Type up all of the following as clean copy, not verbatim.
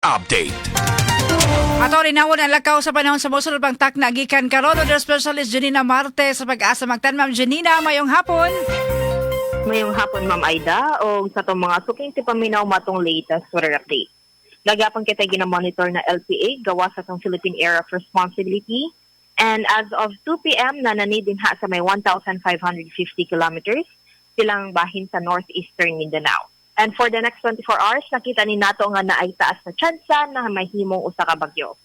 Update. Ato rinawon ang lakaw sa panahon sa mosul pang takna gikan karon weather specialist Janina Marte sa Pag-asa Mactan. Ma'am Janina, mayong hapon. Mayong hapon, Ma'am Aida, o sa itong mga suking tipaminaw matong latest weather update. Lagapang kita ginamonitor na LPA gawa sa itong Philippine Area of Responsibility, and as of 2 p.m. nanani din ha sa may 1,550 kilometers silang bahin sa northeastern Mindanao. And for the next 24 hours, nakita ni nato nga naay taas na tsansa na mahimong usa ka bagyo.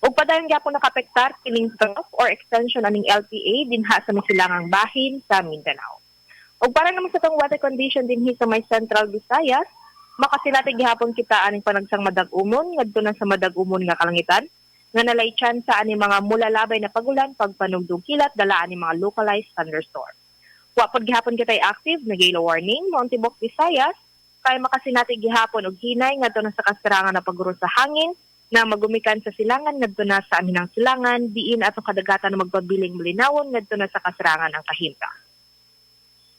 Ug padayon gyapon nakapektar kining trough or extension aning LPA dinha sa may silangang bahin sa Mindanao. Ug para naman sa tong weather condition dinhi sa may Central Visayas, makasinati gihapon kita aning panagsang madag-umon ngadto na sa madag-umon nga kalangitan nga nalay tsansa ani mga mulalabay na pagulan pagpanugdog kilat dala ani mga localized thunderstorm. Wa pod gihapon kitay active na gale warning mao ang tibok Visayas kay makasinati gihapon og hinay ngadto na sa kasarangan na paguro sa hangin na magumikan sa silangan ngadto na sa aminang silangan diin atong kadagatan na magpabiling malinawon ngadto na sa kasarangan ang kahimtang.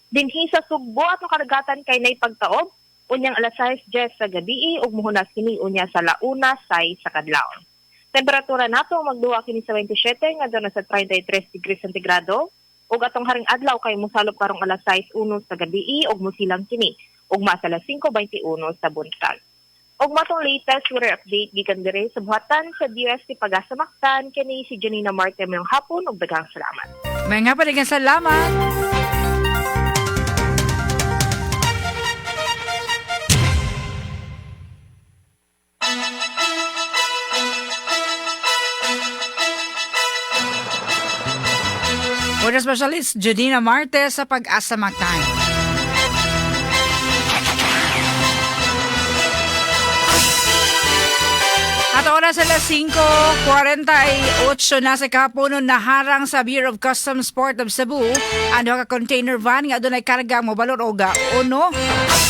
Dinhi sa Sugbo atong kadagatan kay nay pagtaob unyang alas 6:10 sa gabi ug muhunas kini unya sa launa 6 sa kadlawon. Temperatura nato magduwa kini sa 27 ngadto na sa 33 degrees centigrado ug atong haring adlaw kay mosalop karong alas 6:01 sa gabi ug mosilang kini ugma sa alas 5:21 sa buntag. Ug matong latest weather update gikan diri sa buhatan sa DOST Pag-asa Mactan, kini si Janina Marte, mayong hapon ug daghang salamat. May nga pa salamat. Weather specialist Janina Marte sa Pag-asa Mactan. At oras alas 5:48 na sa kahaponon, naharang sa Bureau of Customs Port of Cebu ang duha ka container van nga adunay karga mobalor og 1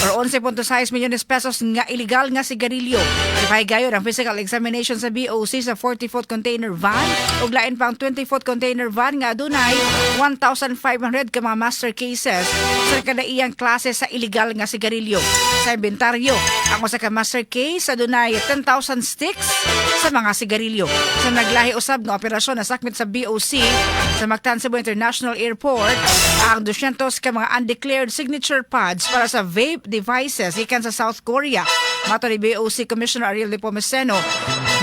or 11.6 milyones pesos nga illegal nga sigarilyo. Ipahigayon ang physical examination sa BOC sa 40-foot container van ug lain pang 20-foot container van nga adunay 1,500 ka mga master cases sa kadaiyang klase sa illegal nga sigarilyo. Sa inventaryo, ang usa ka master case adunay 10,000 sticks sa mga sigarilyo. Sa naglahi usab nga operasyon, nasakmit sa BOC sa Mactan Cebu International Airport ang 200 ka mga undeclared signature pads para sa vape devices gikan sa South Korea. Mato ni BOC Commissioner Ariel Nepomuceno,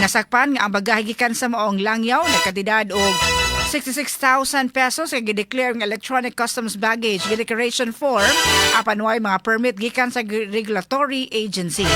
nasakpan nga ang bagahe gikan sa maong langyaw nagkantidad og 66,000 pesos nga gideclare nga electronic customs baggage declaration form apan way mga permit gikan sa regulatory agencies.